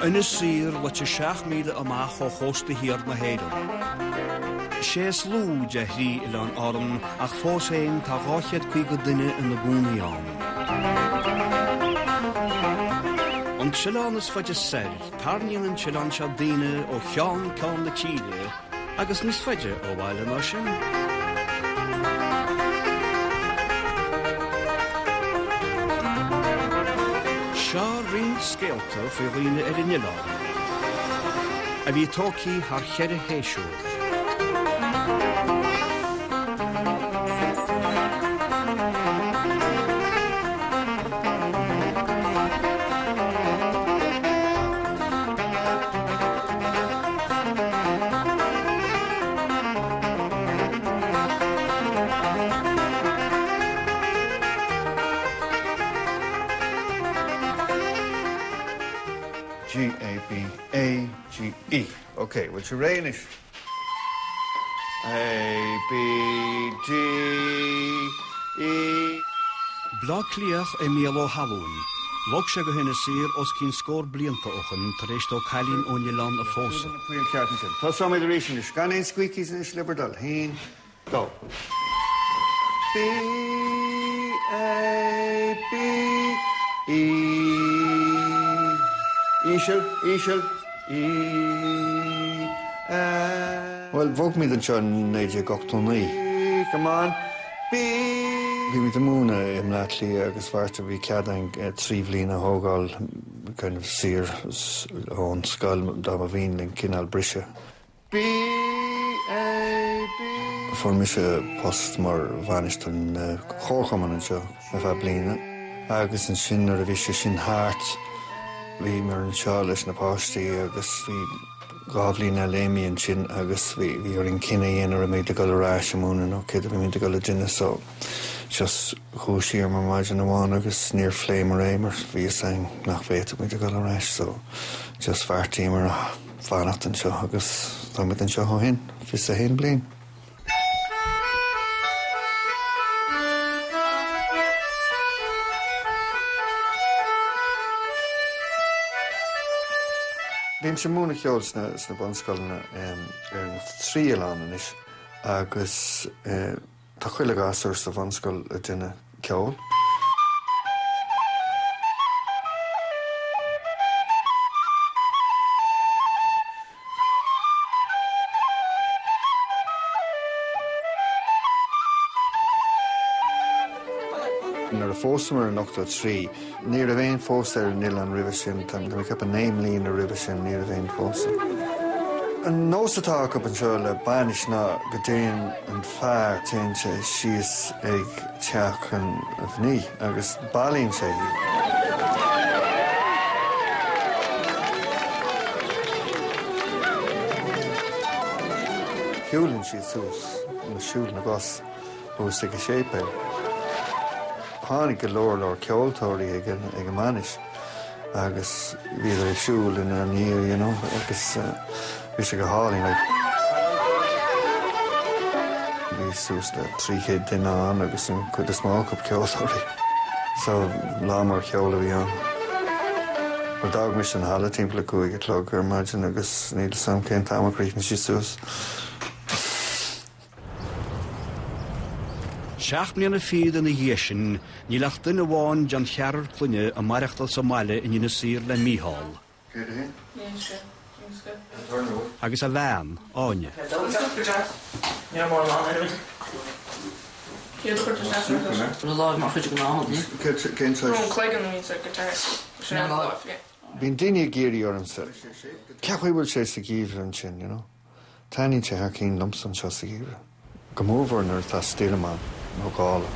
Tá Inis Oírr luite 7 míle amach ó chósta thiar na hÉireann. Is é is lú de thrí oileán Árann ach fós féin tá 250 duine ina gcónaí ann. An t-oileán is faide soir, tarraingíonn an t-oileán seo daoine ó cheann ceann na tíre agus níos faide ó bhaile ná sin. Seo roinnt scéalta faoi dhaoine ar an oileán a bhí tógtha thar cheithre shéasúr. G A B A G E. Ok, bhfuil sibh réidh anois? A B D E. Bleá Cliathach é Mícheál Ó hAlmhain. Bhog sé go hInis Oírr os cionn scór blianta ó shoin tar éis dó cailín ón oileán a phósadh. Faoin cheart ansin. Tosóimid arís anois. Gan aon squeakies anois le bhur dtoil. Haon, dó. B A B E Íseal, íseal, E A. Bhuel, bhog muid anseo in 1989. Come on. B. Bhí muid ag múineadh i mBleá Cliath agus bheartaigh, bhí cead againn 3 bhliain a thógáil kind of saor ón scoil dá mba mhian linn, cineál briseadh. B A B. Fuair mise post mar bhainisteoir an chomharchumainn anseo ar feadh bliana agus ansin nuair a bhí sé sin thart bhíomar anseo leis na páistí agus bhí 2 bhliain eile imithe ansin agus bhí bhí orainn cinneadh a dhéanamh raibh muid ag dul ar ais ag múineadh nó céard a bhí muid ag dul a déanamh so just dhúisíomar maidin amháin agus níor phléamar é mar bhí fhios againn nach bhféadfadh muid a dhul ar ais so just bheartaíomar fanacht anseo agus tá muid anseo ó shin, 21 bliain. Bímse ag múineadh ceoil sna bunscoileanna ar na trí oileán anois agus tá chuile ghasúr sa bhunscoil ag déanamh ceoil. Nuair a phósamar in 83, ní raibh aon phósadh ar an oileán roimhe sin, tá mé ag ceapadh 9 mbliana roimhe sin, ní raibh aon phósadh. An nós atá acu anseo le bainis ná go dtéann an fear, téann sé síos ag teach an mhnaoi agus bailíonn sé í. Siúlann siad suas le siúl na gcos thuas ag an séipéal. Tháinig go leor leor ceoltóirí ag an mbainis. agus bhíodar ag siúl inár ndiaidh you know agus bhí sé go hálainn like. Bhí suas le 300 duine ann agus an chuid is mó acu ceoltóirí so lá mór cheoil a bhí ann. Bhuel d'fhág mise an halla timpeall a 5 a chlog ar maidin agus níl 'fhios a'm cén t-am a chríochnaigh siad suas. Seacht mbliana fichead ina dhiaidh sin, níl ach duine amháin den cheathrar clainne ag maireachtáil sa mbaile in Inis Oírr le Mícheál. Agus a bhean, Áine. Bíonn daoine ag iarraidh ormsa, cén chaoi a bhfuil sé sa gheimhreadh ansin, you know? Taitníonn sé thar cinn liomsa anseo sa gheimhreadh, go mórmhór nuair atá stoirm ann nó gála.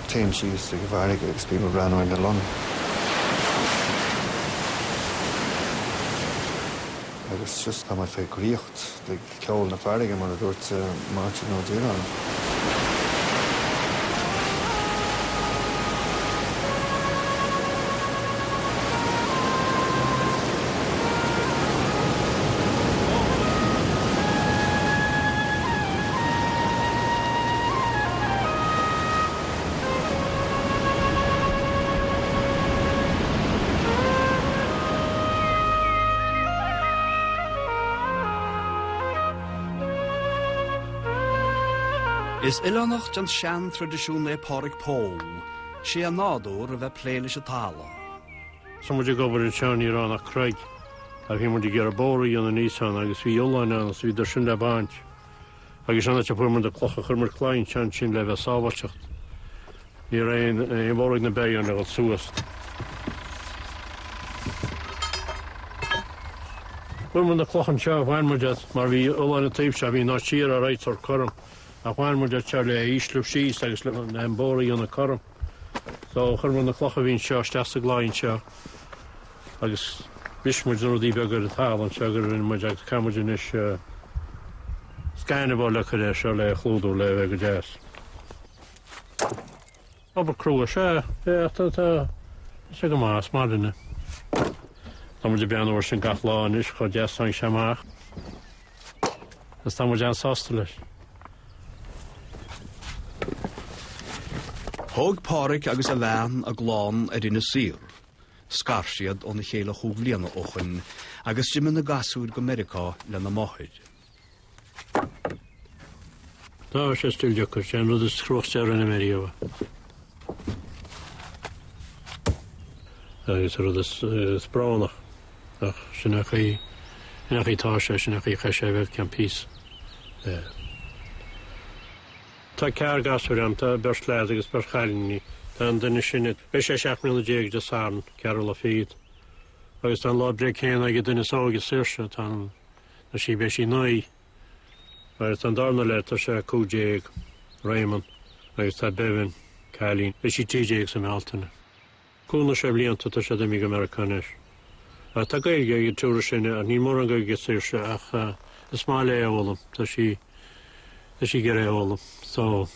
Téim síos ag an bhfarraige agus bím ag breathnú ar na longa. Agus just tá mé fé dhraíocht de cheol na farraige, mar a dúirt Máirtín Ó Direáin. Is oileánach den sean-traidisiún é Pádraig Pól. 'Sé a nádúr a bheith plé leis an talamh. Tá muid ag obair anseo, ní raibh ann ach craig, ach bhí muid ag iarraidh bóthar a dhéanamh aníos ann agus bhí ulláin ann agus bhíodar sin le baint. Agus an áit a fuair muid na clocha, chuir muid claí anseo ansin le bheith sábháilteacht. Ní raibh aon bhóthar ag na beithígh ann le dhul suas. Fuair muid na clocha anseo, bhain muid iad, mar bhí ulláin an taobh seo, bhí an áit siar ar aghaidh sórt cothrom, ach bhain muid iad seo le ísliú síos agus le an bóthar a dhéanamh cothrom. So chuir muid na clocha a bhí anseo isteach sa gclaí anseo agus bhris muid na rudaí beaga ar an talamh anseo gur rinne muid agus caithfidh muid anois gaineamh le cur air seo le chlúdú le bheith go deas. Obair crua, sea, ach tá tá sé go maith, is maith linne. Tá muid ag breathnú air sin gach lá anois chomh deas tháinig sé amach. Agus tá muid an-sásta leis. Thóg Páraic agus a bhean a gclann ar Inis Oírr. Scar siad óna chéile chúig bhliana ó shoin agus d'imigh na gasúir go Meiriceá lena máthair. Tá sé still deacair, sé an rud is cruachta a rinne mé riamh. Agus an rud is brónach. Ach sin é an chaoi, sin é an chaoi atá sé, sin é an chaoi a chaithfidh sé a bheith ceann píosa. Tá ceathrar gasúir agam, tá beirt leaid agus beirt chailíní. Tá an duine is sine, beidh sé 17 mbliana Dé Sathairn, ceathrú lá fichead. Agus tá an lá breithe céanna ag an duine is óige, Saoirse, tá an, tá sí, beidh sí 9. Agus tá an darna leaid, tá sé 15, Raymond, agus tá Bevin, cailín, beidh sí 13 sa mBealtaine. Cúig nó sé blianta tá siad imithe go Meiriceá anois. Tá Gaeilge ag an triúr is sine ach níl mórán Gaeilge ag Saoirse ach is maith léi a fhoghlaim. Tá sí tá sí ag iarraidh a fhoghlaim. So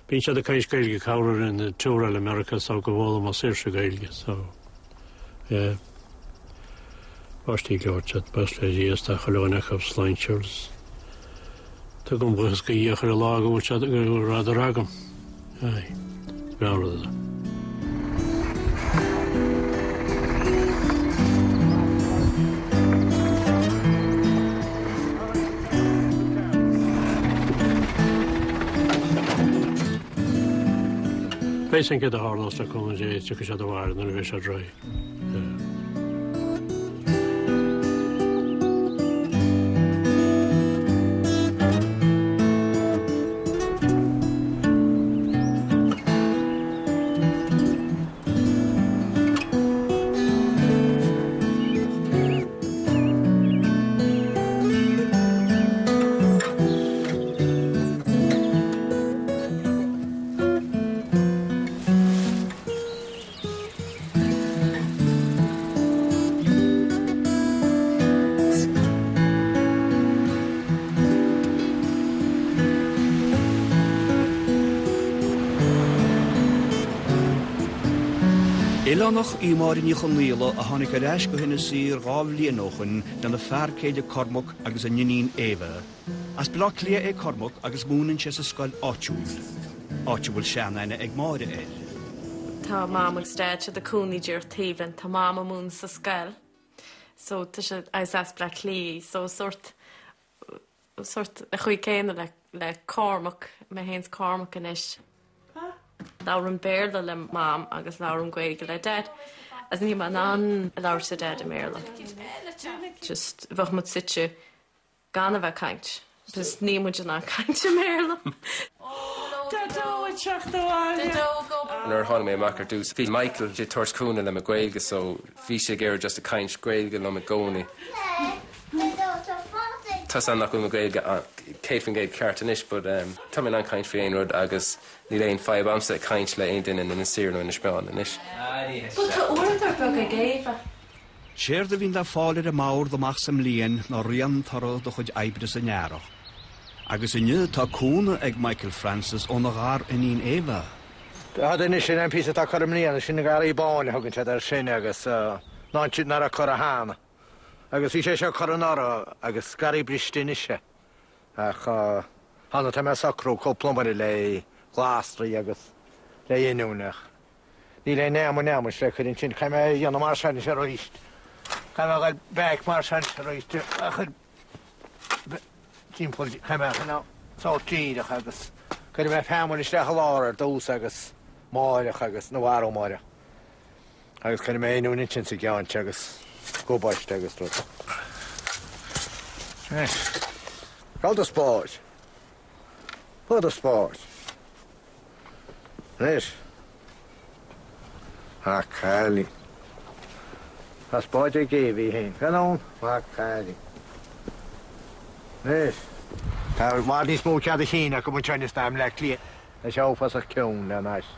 bíonn siad ag caint Gaeilge corruair an triúr eile i Meiriceá so go bhfoghlaimeodh Saoirse Gaeilge. So yeah. Páistí gleoite, buíochas le Dia is tá chuile dhuine acu sláintiúil is tugaim buíochas do Dhia chuile lá go bhfuil siad go rabhadar agam. Aye. Breá an rud é. Beidh sin céard a tharlós le cúnamh Dé, tiocfaidh siad abhaile nuair a bheidh siad réidh. Oileánach í Máire Ní Chonaola a tháinig ar ais go hInis Oírr 2 bhliain ó shoin lena fear céile Cormac agus a n-iníon Éabha. As Baile Átha Cliath é Cormac agus múineann sé sa scoil áitiúil, áit a bhfuil sean-aithne ag Máire air. Tá Mam agus Daid, siad ag cónaí díreach taobh linn. Tá Mam ag múineadh sa scoil so tá sé is as Bleá Cliath í so sórt sórt an chaoi céanna le le Cormac, mé féin is Cormac anois. Labhraím Béarla le Mam agus labhraím Gaeilge le Daid agus níl mé in ann labhairt le Daid i mBéarla. Just bheadh muid suite gan a bheith ag caint. Just níl muid in ann caint i mBéarla. Daideo ag teacht abhaile. Nuair a tháinig mé amach ar dtús, bhí Michael ag tabhairt cúnamh le mo Ghaeilge so bhí sé ag iarraidh just ag caint Gaeilge liom i gcónaí. Tá 's agam nach bhfuil mo Ghaeilge 100% ceart anois but tá mé in ann caint faoi aon rud agus níl aon fadhb a'msa ag caint le aon duine in Inis Oírr nó Inis Meáin anois. But tá uaireadóir beag ag Éabha. Séard a bhíonn le fáil ar an mbord amach sa mbliain ná rian toradh do chuid oibre san earrach. Agus inniu tá cúnamh ag Michael Francis óna ghar-iníon Éabha. Fhad anois sin an píosa atá curtha i mbliana, sin an garraí bán a thugann siad air sin agus ná an ná raibh curtha cheana. Agus bhí sé seo curtha anuraidh agus garraí briste anois é. Ach cheana tá mé ag socrú cúpla obair le glasraí agus le oinniúin ach Níl aon fheamainn a'm anois le cur ansin. Caithfidh mé a dhéanamh mar seo anois arís. Caithfidh mé a ghoil back mar seo anois arís a chur timpeall. Caithfidh mé a choinneáil. Sórt díreach agus cuirfidh mé feamainn isteach i lár ar dtús agus máireach agus nó arú máireach agus cuirfidh mé oinniún ansin sa gceann seo agus gubáiste agus rud. Anois, cá bhfuil do spáid? Cá bhfuil do spáid? Anois. A chailín. Tá spáid ag Éabha féin. Fan ann, a chailín. Anois. Tá i bhfad níos mó cead a chinn acu anseo anois ná i mBleá Cliath. Tá sé uafásach ciúin lena ais.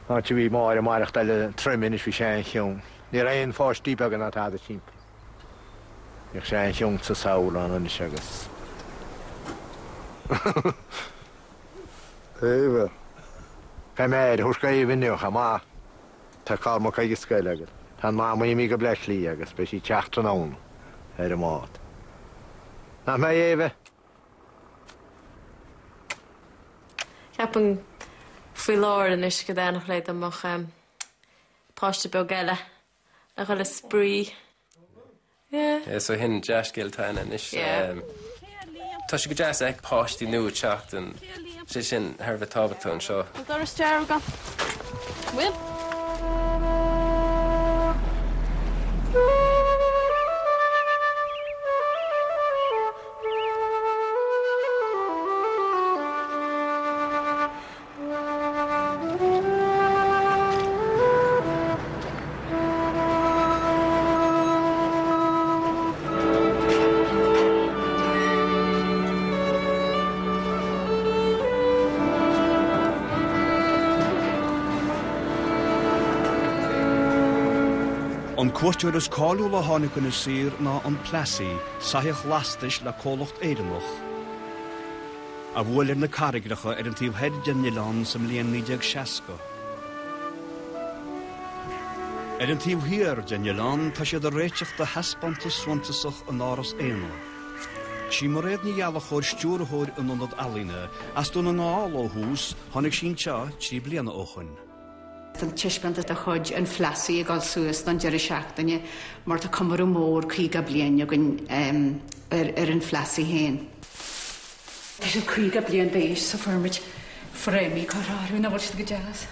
An áit a bhí Máire ag maireachtáil i Troim anois bhí sé an-chiúin. Ní raibh aon pháistí beaga ná tada timpeall. Bhíodh sé an-chiúin sa samhradh ann anois agus. Éabha. Caithfidh mé aire a thabhairt do Éabha inniu chomh maith. Tá Cormac ag an scoil agus tá an mamaí imithe go Bleá Cliath agus beidh sí ag teacht tráthnóna ar an mbád. Nach mbeidh, Éabha? Ceapaim faoi láthair anois go dtaitneodh léi dá mbeadh páiste beag eile a dhul ag spraoi. Yeah. Yeah, so sin dea-scéal atá ann anois. Yeah. Tá sé go deas ag páistí nua ag teacht and sé sin thar a bheith tábhachtach anseo. Bhfuil doras dearg ann? Bhfuil? An cuairteoir is cáiliúla a tháinig chun Inis Oírr ná an Plassey, soitheach lastais le comhlacht Éireannach. a bhuail ar na carraigreacha ar an taobh thoir den oileán sa mbliain 1960. Ar an taobh thiar den oileán tá siad ag réiteach do thaispeántas suntasach in Áras Éanna. Sí Mairéad Ní Ghallchóir stiúrthóir an Ionad Ealaíne, as Dún na nGall ó thús, tháinig sí anseo 3 bliana ó shoin. Tá an taispeántas de chuid an Phlassey ag dul suas don deireadh seachtaine mar tá comóradh mór 50 bliain againn ar an Phlassey féin. Tá siad 50 bliain d'aois so fuair muid frámaí curtha orthu, nach bhfuil siad go deas?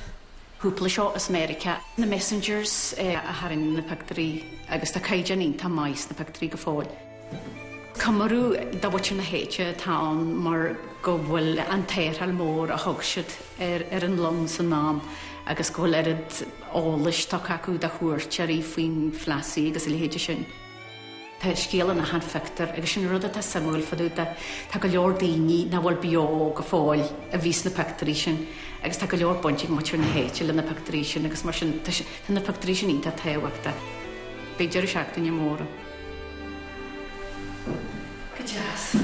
Cúpla seó as Meiriceá, na Messengers a tharraing na pictiúirí agus tá caighdeán iontach maith sna pictiúirí go fóill. Comóradh do mhuintir na háite atá ann mar go bhfuil an tarrtháil mór a thug siad ar an long san am agus go bhfuil oiread eolais tugtha acu do chuairteoirí faoin Phlassey agus a leithéide sin. Tá scéal in achan phictiúr agus sin rud atá suimiúil fá dtaobh de. Tá go leor daoine nach bhfuil beo go fóill a bhí sna pictiúirí sin agus tá go leor baint ag muintir na háite le na pictiúirí sin agus mar sin tá na pictiúirí sin iontach tábhachtach. Beidh deireadh seachtaine mór ann. Go deas.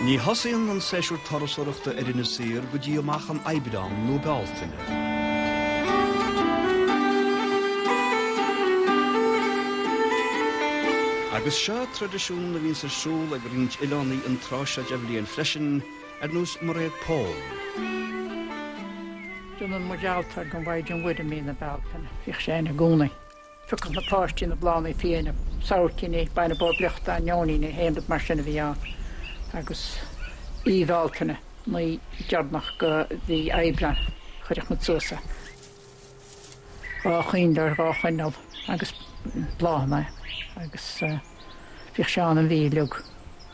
Ní thosaíonn an séasúr turasóireachta ar Inis Oírr go dtí amach in Aibreán nó Bealtaine. Agus seo traidisiún a bhíonns ar siúl ag roinnt oileánaigh an tráth seo de bhliain freisin, ar nós Mairéad Paul. Déanann muid altóir don Mhaighdean Mhuire mí na Bealtaine. Bhíodh sé ann i gcónaí. Phiocadh na páistí na bláthanna fiáine, sabhaircíní, bainne bó bliochta, neoiníní, aon rud mar sin a bhí ann. Agus mí Bhealtaine, an mhí deireanach de mhí Aibreáin, chuireadh muid suas é. 2 choinnleoir, 2 choinneal agus bláthanna agus bhíodh sé ann an mhí uilig.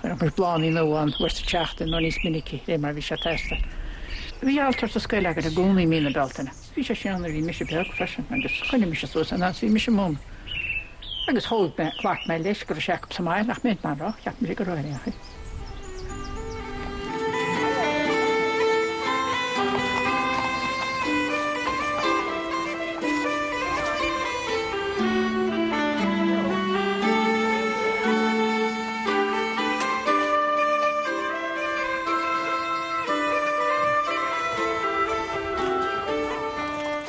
Chuireadh muid bláthanna nua ann uair sa tseachtain nó níos minicí, de réir mar a bhí sé ag teastáil. Bhí altóir sa scoil againn i gcónaí mí na Bealtaine. Bhí sé sin ann nuair a bhí mise beag freisin agus choinnigh mise suas é nuair a bhí mise ag múineadh. Agus thóg mé, ghlac mé leis go raibh sé acu sa mbaile ach mé mar raibh, cheap mise go raibh ar aon chaoi.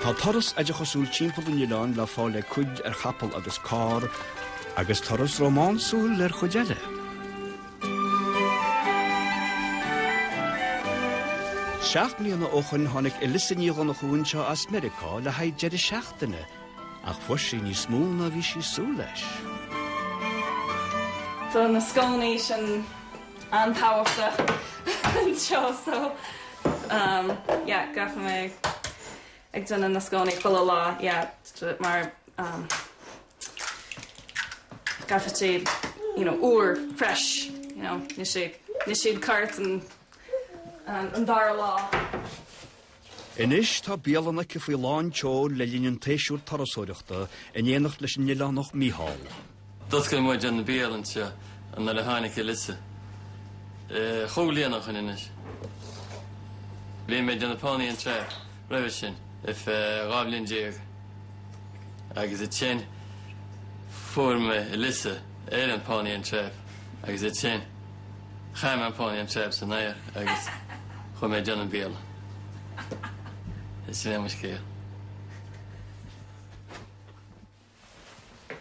Tá turas oideachasúil timpeall an oileáin le fáil ag cuid ar chapall agus carr, agus turas rómánsúil ar chuid eile. Seacht mbliana ó shoin tháinig Elissa Ní Dhonnchú anseo as Meiriceá le haghaidh deireadh seachtaine, ach fuair sí níos mó ná bhí sí ag súil leis. Tá na scónaí sin an-tábhachtach anseo so yeah caithfidh mé ag déanamh na scónaí chuile lá yeah mar caithfidh siad you know úr fresh you know níl siad níl siad ceart an an dara lá. Anois tá bialann aici faoi lán tseoil le linn an tséasúir turasóireachta in éineacht leis an oileánach Mícheál. D'oscail muid an bialann seo nuair a tháinig Elissa. Chúig bliana ó shoin anois. Bhí mé ag déanamh Pony and Trap roimhe sin ar feadh 12 bhliain agus ansin fuair mé Elissa ar an Pony and Trap agus ansin Chaith mé an Pony and Trap san aer agus chuaigh mé ag déanamh bialann. Sin é mo scéal.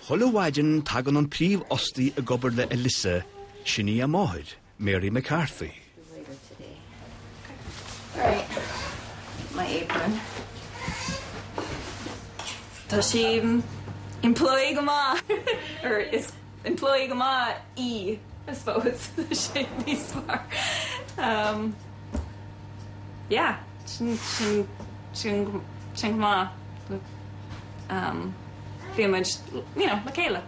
Chuile mhaidin tagann an príomhfhostaí ag obair le Elissa, sin í a máthair, Mary McCarthy. Tá sí employee go maith, or is employee go maith í, I suppose, tá sé níos fearr. Um, yeah, sin, sin, sin, sin go maith. Um, bíonn muid, you know, le chéile.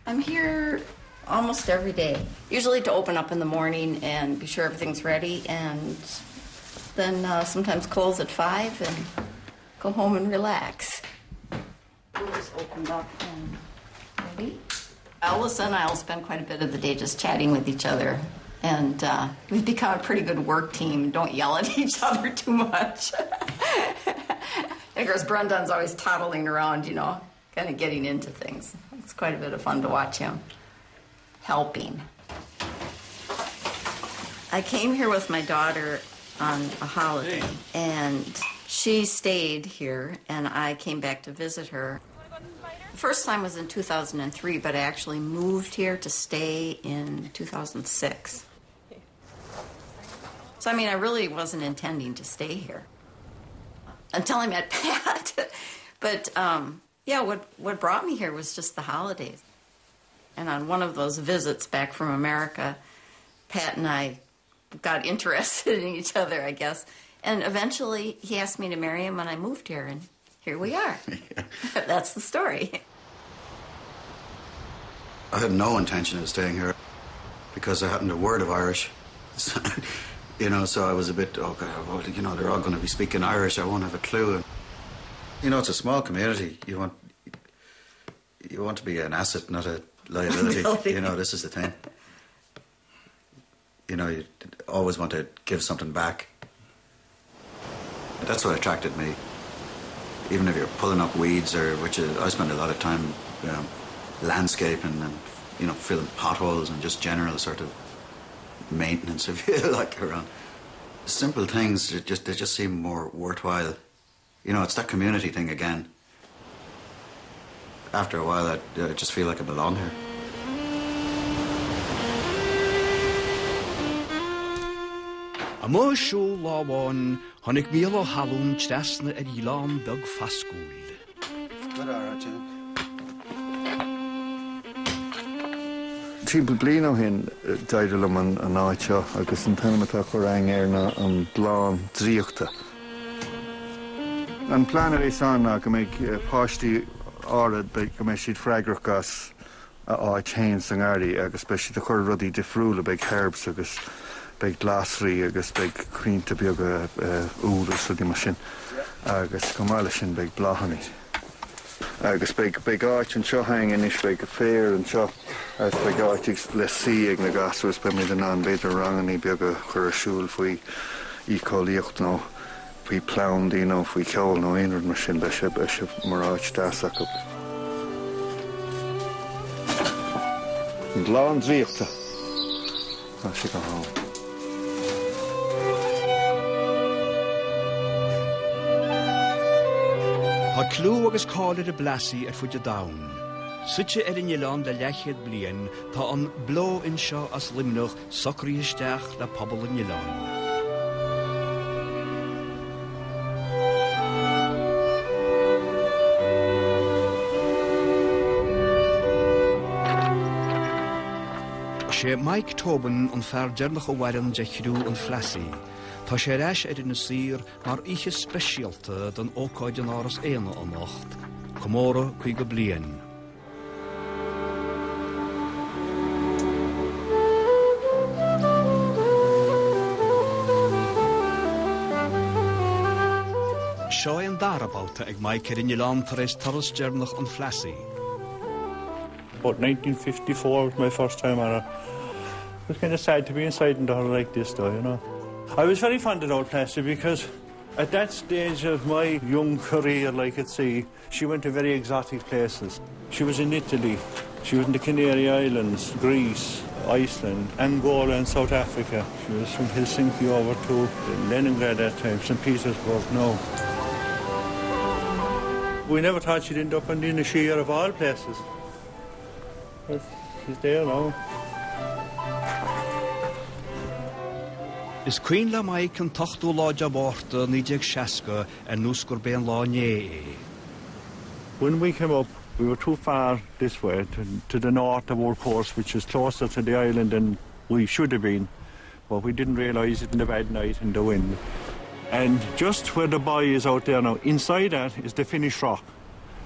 I'm here almost every day, usually to open up in the morning and be sure everything's ready and then uh, sometimes close at 5 and go home and relax. Doors opened up and ready. Alice and I will spend quite a bit of the day just chatting with each other. And uh, we've become a pretty good work team. Don't yell at each other too much. and of course, Brendan's always toddling around, you know, kind of getting into things. It's quite a bit of fun to watch him helping. I came here with my daughter on a holiday, and she stayed here, and I came back to visit her. The first time was in 2003, but I actually moved here to stay in 2006. So, I mean, I really wasn't intending to stay here until I met Pat. but, um, yeah, what, what brought me here was just the holidays. And on one of those visits back from America, Pat and I got interested in each other, I guess. And eventually he asked me to marry him when I moved here, and here we are. That's the story. I had no intention of staying here because I hadn't a word of Irish. you know, so I was a bit, okay, well, you know, they're all going to be speaking Irish. I won't have a clue. And, you know, it's a small community. You want, you want to be an asset, not a liability. you know, this is the thing. You know, you always want to give something back. That's what attracted me. Even if you're pulling up weeds or which is, I spend a lot of time you know, landscaping and you know filling potholes and just general sort of maintenance if you like around simple things just they just seem more worthwhile. You know, it's that community thing again. After a while, I, I just feel like I belong here. Amuigh ag siúl lá amháin, tháinig Mícheál Ó hAllúin trasna ar oileán beag fascúil. Timpeall bliain ó shin d'éirigh liom an áit seo agus an t-ainm atá curtha againn air ná an Gleann Draíochta. An plean a bheas ann ná go mbeidh páistí áirid, go mbeidh siad freagrach as a áit féin sa ngarraí agus beidh siad ag cur rudaí difriúla, beidh herbs agus beidh glasraí agus beidh crainnte beaga úll agus rudaí mar sin agus chomh maith leis sin beidh bláthanna. Agus beidh, beidh áit anseo againn anois, beidh féar anseo agus beidh áit le suí ag na gasúir agus beimid in ann b'fhéidir rangannaí beaga a chur ar siúl faoi éiceolaíocht nó faoi phlandaí nó faoi cheol nó aon rud mar sin, beidh sé, beidh sé mar áit deas acu. An Gleann Draíochta. Tá sé go hálainn. Tá clú agus cáil ar an Plassey ar fud an domhain. Suite ar an oileán le leathchéad bliain, tá an Blowin seo as Luimneach socraithe isteach le pobal an oileáin. Sé Mike Tobin an fear deireanach a mhaireann de chriú an Phlassey. Tá sé ar ais ar Inis Oírr mar oíche speisialta don ócáid in Áras Éanna anocht, comóradh 50 bliain. Seo é an dara babhta ag Mike ar an oileán tar éis turas deireanach an Phlassey. About 1954 was my first time on it. It was kind of sad to be inside in the hull like this though, you know. I was very fond of old Plassey because at that stage of my young career, like at sea, she went to very exotic places. She was in Italy, she was in the Canary Islands, Greece, Iceland, Angola and South Africa. She was from Helsinki over to Leningrad that time, St. Petersburg now. We never thought she'd end up in Inisheer of all places. But she's there now. Is cuimhin le Mike an t-ochtú lá de Mhárta 1960 ar nós gurb é an lá inné é. When we came up, we were too far this way, to, to the north of our course, which is closer to the island than we should have been. But we didn't realise it in the bad night and the wind. And just where the buoy is out there now, inside that is the Finnish rock.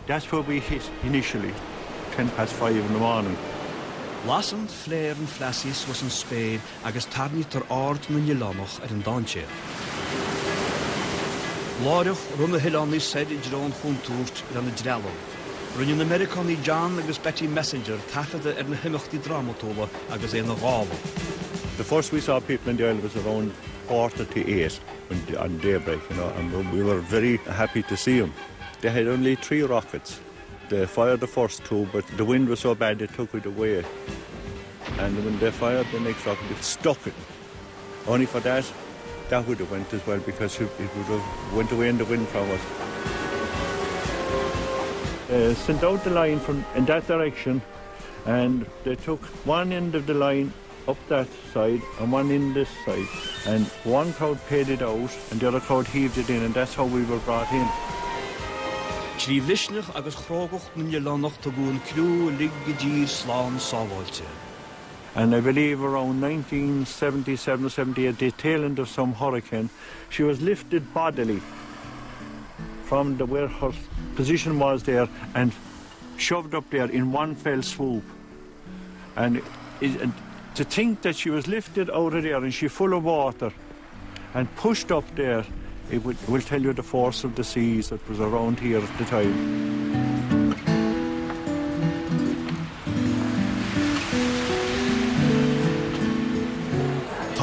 That's where we hit initially, 10 past 5 in the morning. Lasann flare an Phlassey suas an spéir agus tarraingítear aird na n-oileánach ar an dainséar. Láithreach rith na hoileánaigh soir i dtreo an chontúirt lena dtrealamh. Rinne na Meiriceánaigh John agus Betty Messenger taifeadadh ar na himeachtaí drámatúla agus é ina ghála. The first we saw people in the island was around quarter to eight on daybreak, you know, and we were very happy to see them. They had only three rockets. They fired the first two, but the wind was so bad they took it away. And when they fired the next rocket, it stuck it. Only for that, that would have went as well because it, it would have went away in the wind from us. Uh, sent out the line from in that direction and they took one end of the line up that side and one in this side and one crowd paid it out and the other crowd heaved it in and that's how we were brought in. Trí mhisneach agus chrógacht na n-oileánach tugadh an criú uilig i dtír slán sábháilte. And I believe around 1977 or 78, the tail end of some hurricane, she was lifted bodily from the where her position was there and shoved up there in one fell swoop. And, it, and to think that she was lifted out of there and she full of water and pushed up there, it would, will tell you the force of the seas that was around here at the time.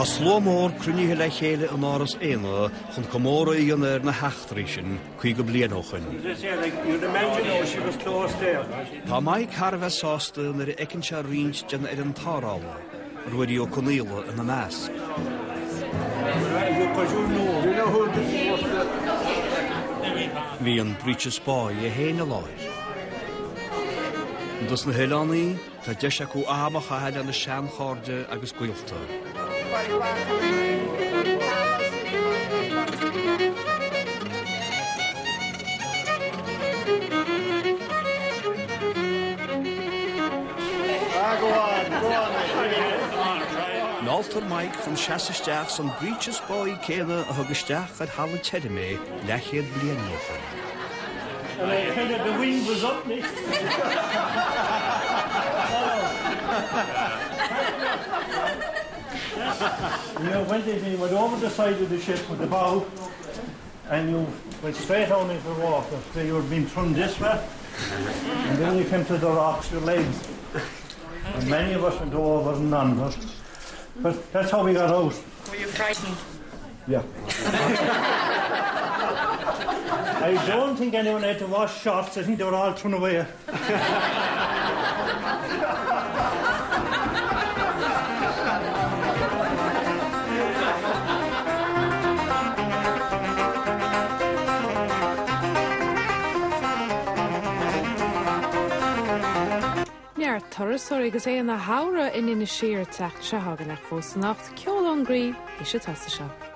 Tá slua mór cruinnithe le chéile in Áras Éanna chun comóradh a dhéanamh ar na heachtraí sin 50 bliain ó shin. Tá Mike thar a bheith sásta nuair a fheiceann sé roinnt den fhoireann tarrthála, Ruairí Ó Conaola ina measc. Bhí an Breeches Bay é féin i láthair. Dos na hoileánaigh, tá deis acu am a chaitheamh lena seanchairde agus gaolta. Mealltar Mike chun seasamh isteach san Breeches Bay céanna a thug isteach ar thalamh tirim é leathchéad bliain ó shin. And I kind of, the wind was up me. You went in, you went over the side of the ship with the bow and you went straight down into the water. So you were being thrown this way and then you came to the rocks, your legs. And many of us went over and under. But that's how we got out. Were you frightened? Yeah. I don't think anyone had to wash shorts. I think they were all thrown away. Neart turasóirí agus é ina shamhradh in Inis Oírr an tseachtain seo chugainn ach fós anocht, ceol ón gcroí, théis an tsosa seo.